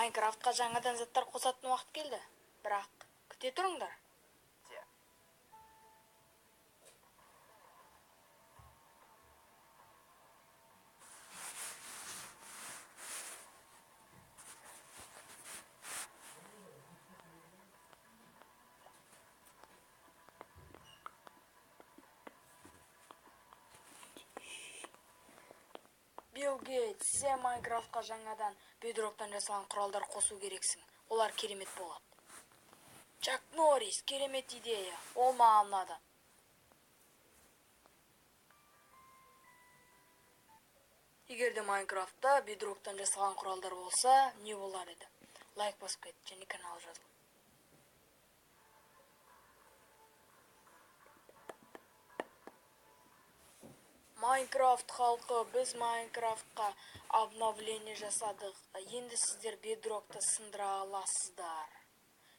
Майнкрафтқа жаңадан заттар қосатын уақыт келді. Бірақ күте тұрыңдар. Билл Гейтс, сен Майнкрафтқа жаңадан бедроктан жасалған құралдар қосу керексің. Олар керемет болады. Чак Норрис, керемет идея. Ол маған ұнады. Егер де Майнкрафтта бедроктан жасалған құралдар болса, не болар еді? Лайк басып кет және каналға жазыл. Майнкрафт халқы, біз Майнкрафтқа обновление жасадық. Енді сіздер бедрокты сындыра аласыздар.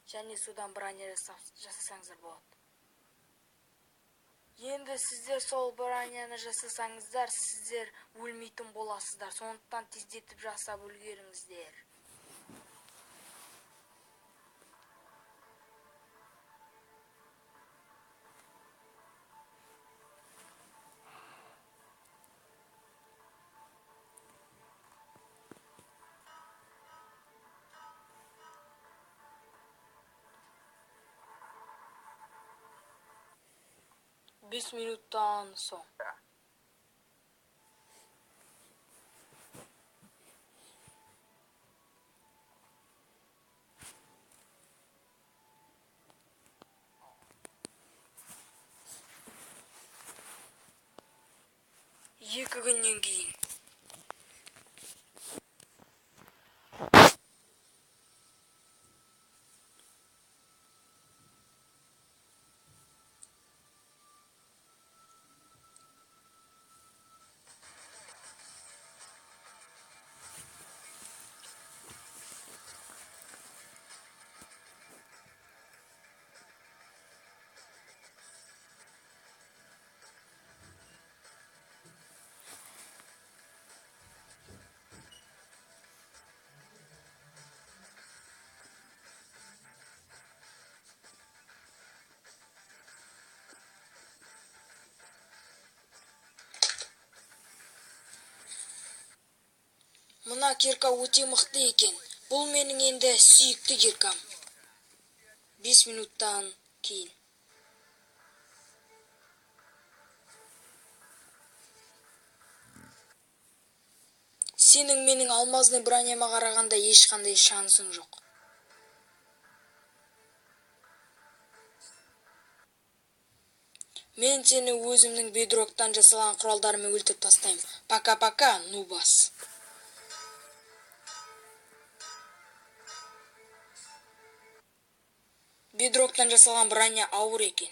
Және судан броня жасасаңыздар болады. Енді сіздер сол броняны жасасаңыздар, сіздер өлмейтін боласыздар. Сондықтан тездетіп жасап үлгеріңіздер. Бес минуттан соң. Екі күннен кейін. Мына кирка өте мықты екен. Бұл менің енді сүйікті киркам. 5 минуттан кейін. Сенің менің алмазный броняма қарағанда ешқандай шансың жоқ. Мен сені өзімнің бедроктан жасалған құралдарыммен өлтіріп тастаймын. Пока-пока, нубас. Бедроктан жасалған броня ауыр екен.